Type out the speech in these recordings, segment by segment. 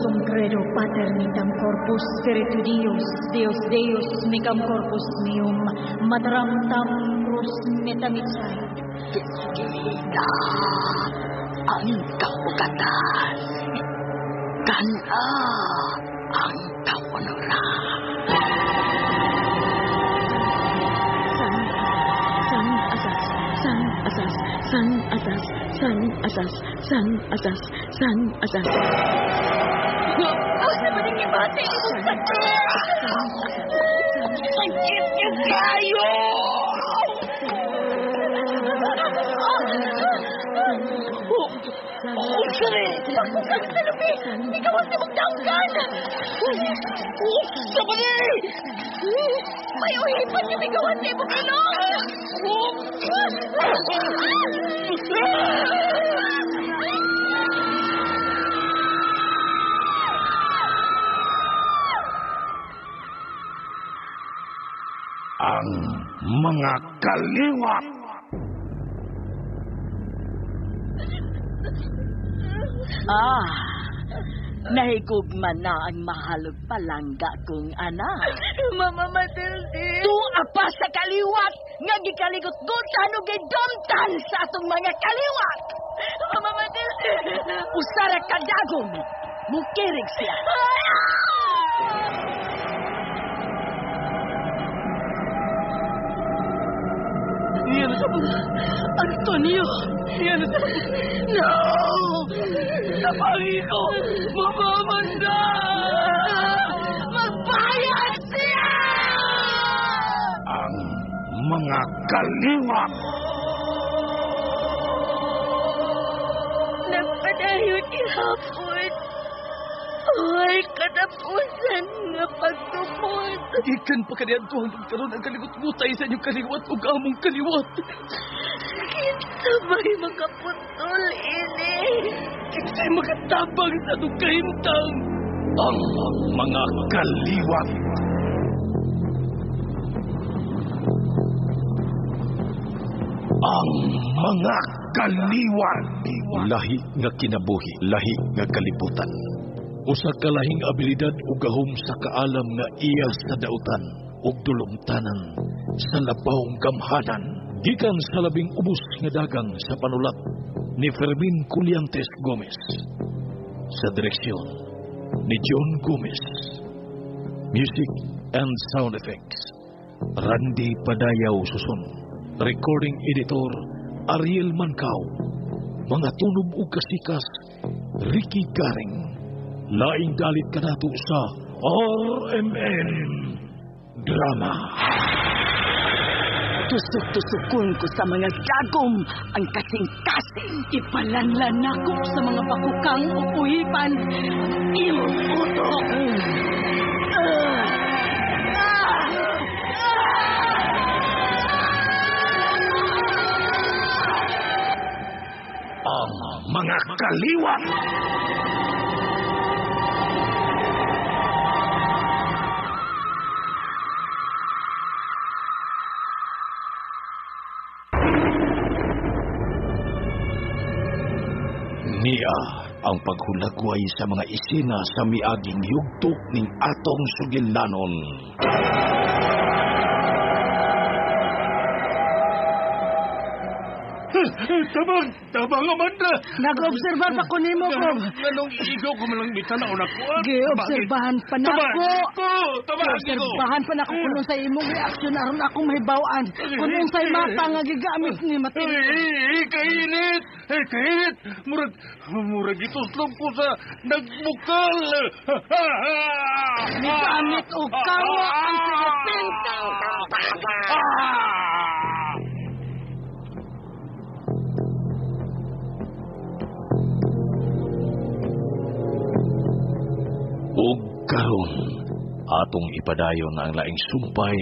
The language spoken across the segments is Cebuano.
sum credo pater mitam corpus spiritu Dios, Deus Deus micam corpus meum, matram tam cruz metamitsay. Kita ang kaugatan. Kana ang kaunoran. San, san, asas, san, asas, san, asas, san, asas, san, asas, san, asas. Asa ba ning gibati imong sakit? Sakit niyo kayo! Usre! Pagkukang sa lupi! Ikaw ang imong danggan! Usa ba ni? May uhipan niya migawan sa imong ilong! Ang mga kaliwat. Ah, nahigugma na ang mahalog palangga kong anak. Mama Matilde! Tuwa pa sa kaliwat nga gikaligot-gutan ug gidumtan sa atong mga kaliwat. Mama Matilde! Usara kadagom, mukirig siya. Yan sa Antonio! Yan sa... No! Napangi ko! Mamamanda! Magbayad siya! Ang mga kaliwat. Nagpadayon ihapon. Ay, katapusan nga pagtupod. Gikan pa kaniadto hangtod karon ang kaligot-gutay sa inyong kaliwat ug among kaliwat. Kinsa ba'y makaputol ini? Kinsay makatabang sa atong kahimtang? Ang mga kaliwat. Ang mga kaliwat. Lahi nga kinabuhi, lahi nga kalibutan. Usa ka lahing abilidad ug gahom sa kaalam nga iya sa dautan ug dulumtanan sa labawng gamhanan. Gikan sa labing ubos nga dagang sa panulat ni Fermin Culiantes Gomez. Sa direksyon ni John Gomez. Music and sound effects, Randy Padayaw Susun. Recording editor, Ariel Mancao. Mga tunob ug kasikas, Ricky Garing. Laing dalit kanato sa RMN Drama. Tusok-tusokon ko sa mga dagom ang kasing-kasing. Ipalanlan nako sa mga bakukang o uhipan ang imong utok. Ang mga kaliwat. Niya ang paghulagway sa mga isina sa miaging yugto ning atong sugilanon. Tabang! Tabang, Amanda! Nag-obserbar pa ko nimo, Bob. Nganong ikaw ko malang mitanaw na ko? Gi-obserbahan pa na ako. Tabang! Gi-obserbahan pa na ako kung sa imong reaksyon aron akong mahibaw-an. Kung unsay mapa nga gigamit ni Matilde. Eh, kainit! Eh, kainit! Murag ituslog ko sa nagbukal! Gigamit og kamo ang serpenteng tampaga. Ug karon atong ipadayon ang laing sumpay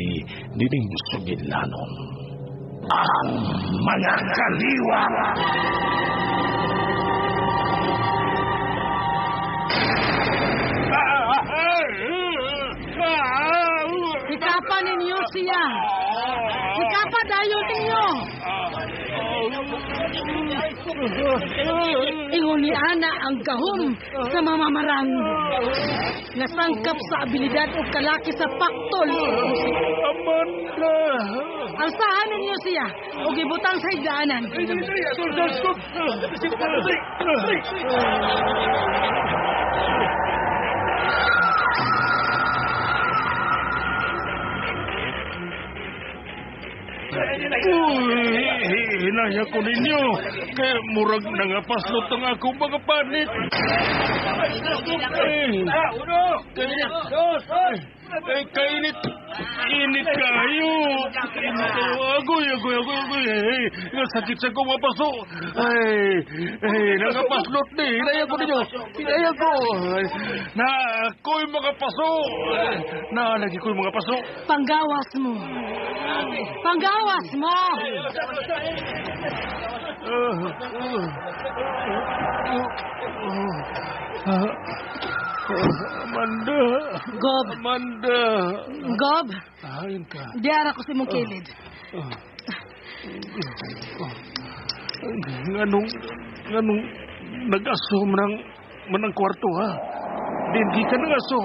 nining sugilanon. Ang mga kaliwat. Hikapa ninyo siya. Hikapa dayon ninyo. Ingon ni ana ang gahom sa mamamarang. Nga sangkap sa abilidad o kalaki sa paktol. Amanda! Alsahan ninyo siya o gibutang sa higdaanan. Uy, hinaya ko ninyo. Kaya murag nangapaslot ang akong mga panit. Eh, kainit. Init kayo. Init kayo. Agoy, agoy, agoy, agoy. Eh, sakit sa kong mapaso. Ay, eh, nangapaslot ni. Hinaya ko ninyo. Hinaya ko. Ay, na ako'y mga paso. Na, lagi ko'y mga paso. Panggawas mo. Panggawas mo! Amanda. Gob. Amanda. Gob. Ayon ka. Diara ko sa imong kilid. Nganong nag-aso man ang kwarto, ha? Din ka nag-aso.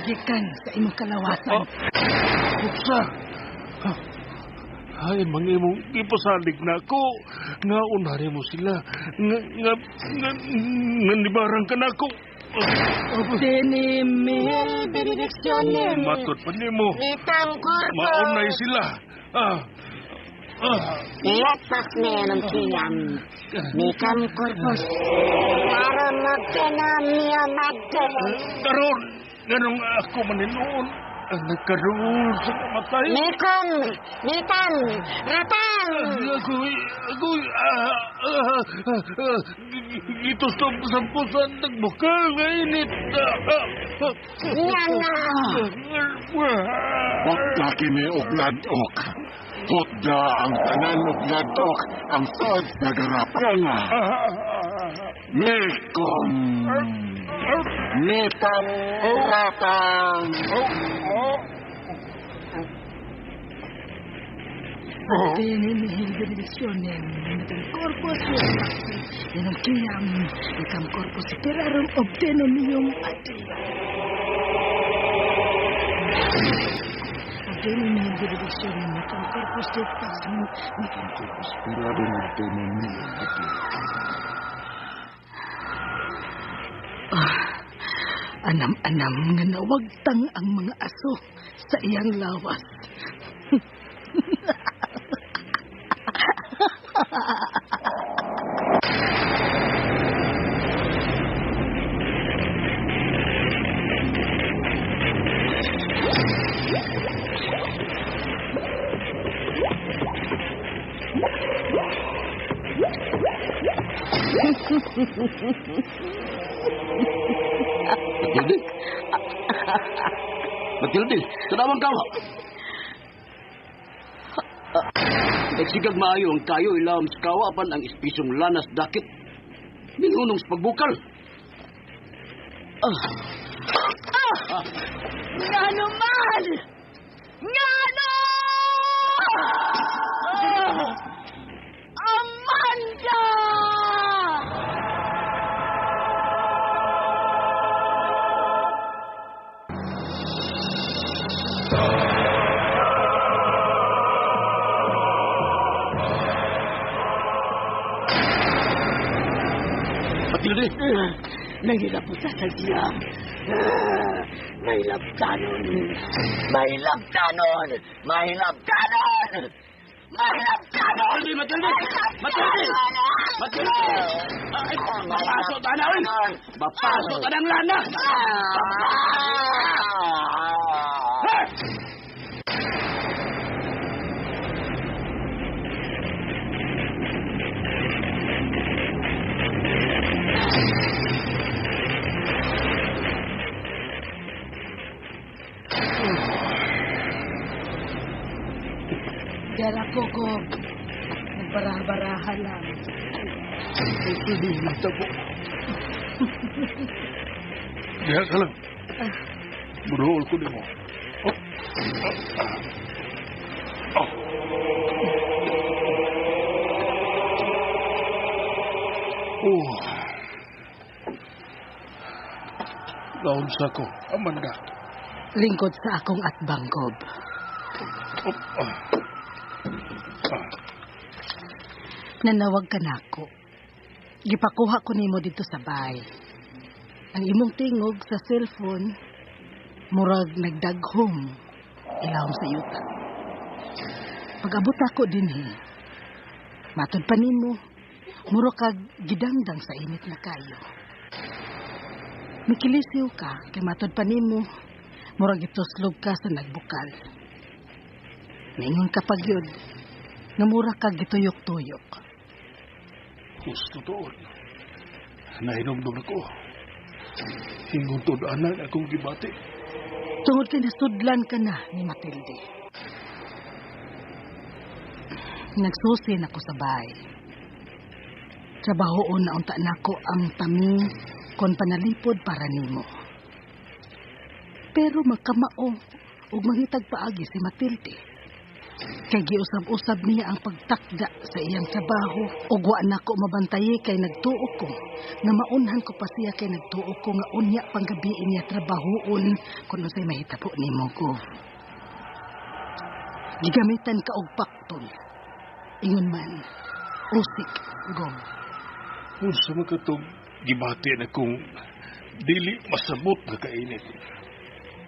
Gikan sa imong kalawasan. Putsa. Ay, mga imong ipasalig na ako. Nga unari mo sila. Nga, nga, nga nibarang ka na ako. Obtene mil benedicciones. Matod pa nimo. Mitang corpus. Maunay sila. Ah. Ah. Lapas meron kiyam. Mikam corpus. Aron magtenamio madre. Karon, ganong ako maninoon. Ang nagkaroon sa kamatay. Mikom, mitam, ratang. Agoy, agoy, ito sa pusan nagbukal nga init. Yan na. Hotda kini og ladok. Hotda ang tanan og ladok ang suod sa garapanga. Mikom. Mitam ratang. Obtene mil benedicciones. Mitam corpus. Minum kiyam. Mikam corpus perarum obtene miyong ati. Obtene mil benedicciones. Mikam corpus de pasum. Mikam corpus perarum obtene miyong ati. Anam-anam nga nawagtang ang mga aso sa iyang lawas. Matilde? Matilde, tanawang kawa. Nagsigag maayo ang kayo ilawom sa kawa apan ang espisong lanas dakit. Minunong sa pagbukal. Ngano man! Ngano! Amanda! Matilde! Nangilabot sa siya. May labtanon. May labtanon. May labtanon. May labtanon. Matilde! Matilde! Matilde! Ay, mapaso ta na, oy! Mapaso ta ng lana! Hey! Dara ko ko. Nagbaraha-baraha lang. Diha ka lang. Buruhol ko nimo. Oh. Oh. Oh. Naunsa ko, Amanda. Lingkod sa akong atbang, Gob. Oh, ah. Ah. Nanawag ka nako. Gipakuha ko nimo dito sa bay. Ang imong tingog sa cellphone, murag nagdaghom ilawom sa yuta. Pag-abot ako dinhi, matod pa nimo, mura kag gidangdang sa init na kayo. Mikilisiw ka, kay matod pa nimo, murag gituslog ka sa nagbukal. Ningon ka pa gyud, nga mura kag gituyok-tuyok. Gusto doon. Nahinumdum ako. Ingon to anak akong gibati. Tungod kay nasudlan ka na ni Matilde. Nagsusi na ko sa bahay. Trabahoon na unta nako ang tami kon panalipod para nimo. Pero magkamao ug mangitag paagi si Matilde. Kay giusab-usab niya ang pagtakda sa iyang trabaho ug wa nako mabantayi kay nagtuo ko nga maunhan ko pa siya kay nagtuo ko nga unya panggabi niya trabahoon kun unsay mahitabo nimo ko. Gigamitan ka og paktol. Ingon man, usik, Gom. Unsa man katong gibati na kung dili masabot nga kainit.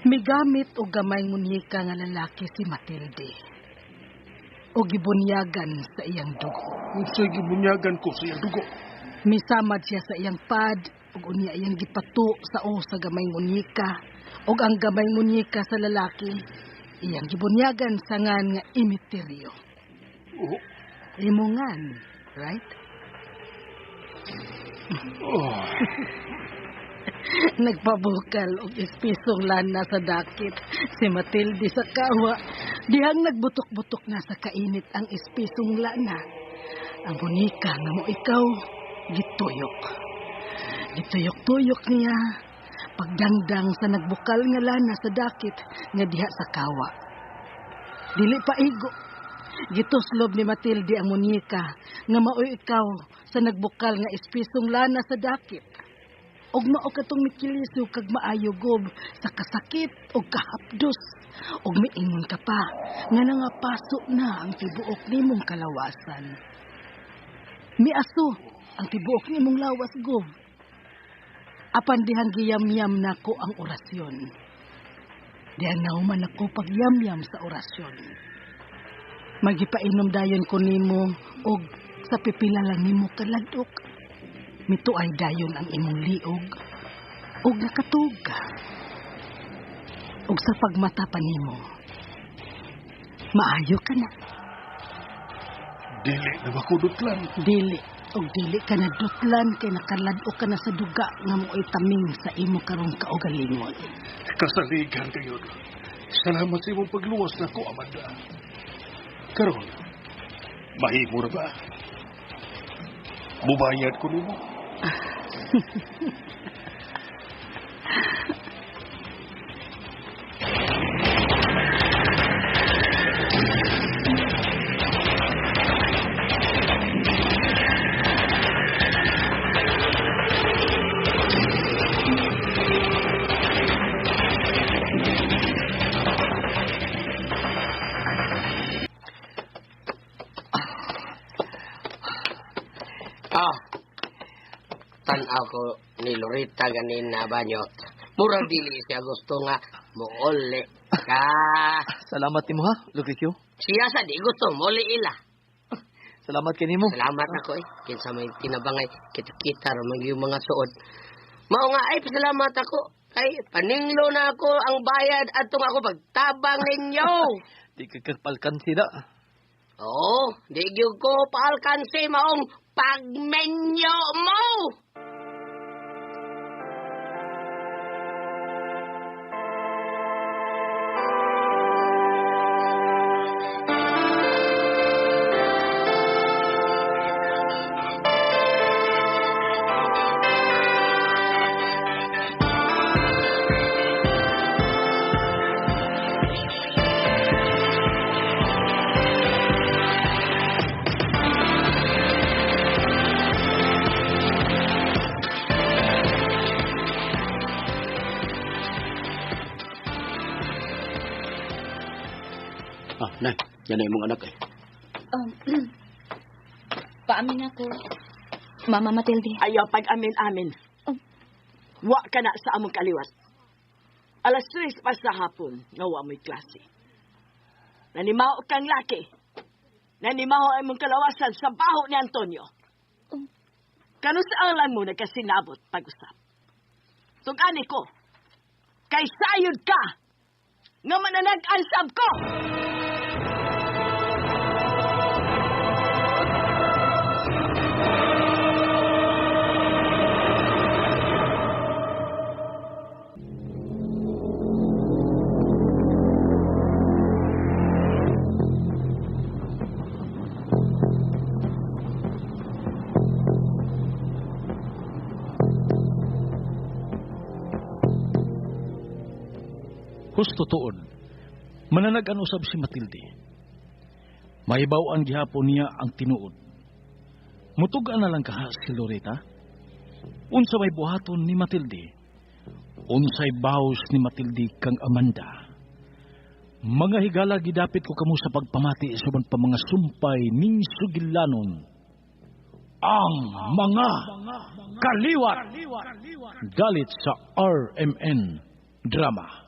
Migamit og gamay munyika nga lalaki si Matilde. O gibunyagan sa iyang dugo. Unsay gibunyagan ko sa iyang dugo? Misamad siya sa iyang pad ug unya iyang gipato sa o sa gamay munyika ug ang gamay munyika sa lalaki iyang gibunyagan sa ngan nga imiteryo. Oh. Imungan, right? Oh. Nagpabukal og espisong lana sa dakit si Matilde sa kawa. Dihang nagbutok-butok na sa kainit ang espisong lana. Ang munika nga mo ikaw, gituyok. Gituyok-tuyok niya pagdangdang sa nagbukal nga lana sa dakit nga diha sa kawa. Dili pa igo. Gituslob ni Matilde ang munika nga maoy ikaw sa nagbukal nga espisong lana sa dakit. Og mao katong mikilisiw kag maayo gob sa kasakit og kahapdos. Og miingon ka pa nga nangapaso na ang tibuok nimong kalawasan. Miaso ang tibuok nimong lawas gob. Apan dihang giyamyam nako ang orasyon. Dihang nauman ako pagyamyam sa orasyon. Magipainom dayon ko nimo og sa pipila lang nimo kaladok. Mituay dayon ang imong liog og nakatug ka. Og sa pagmata pa nimo, maayo ka na. Dili na ba ko dutlan? Dili. Og dili ka na dutlan kay nakalad-ok ka na sa duga nga mo'y taming sa imo karong kaugalingon. Kasaligan kayo. Salamat sa imong pagluwas nako, Amanda. Karon, mahimo ra ba? Mubayad ko nimo. Tan-aw ko ni Lorita ganin na banyot. Murag dili siya gusto nga muuli ka. Salamat nimo ha, Lucrecio. Siya sa di gusto muli ila. Salamat kanimo. Salamat ako eh. Kinsa may tinabangay kita-kita ra man yung mga suod. Mao nga ay pasalamat ako. Kay paninglo na ako ang bayad adtong ako pagtabang ninyo. Di ka kapalkansi na. Oo, di gyud ko paalkansi maong pagmenyo mo. Ah, nay, yan na imong anak eh. Paamin ako. Mama Matilde. Ayaw pag-amin-amin. Wa ka na sa among kaliwat. 3:00 pa sa hapon, nga wa mo'y klase. Nanimao kang laki. Nanimao ay mong kalawasan sa baho ni Antonio. Kano sa lang mo nagkasinabot pag-usap? Tugani ko, kay sayod ka, nga mananag-ansab ko! Husto tuod, mananagan usab si Matilde. Mahibaw-an gihapon niya ang tinuod. Mutugan na lang kaha si Loretta. Unsa may buhaton ni Matilde? Unsay baws ni Matilde kang Amanda? Mga higala, gidapit ko kamo sa pagpamati suban pa mga sumpay ning sugilanon. Ang mga kaliwat! Galit sa RMN Drama.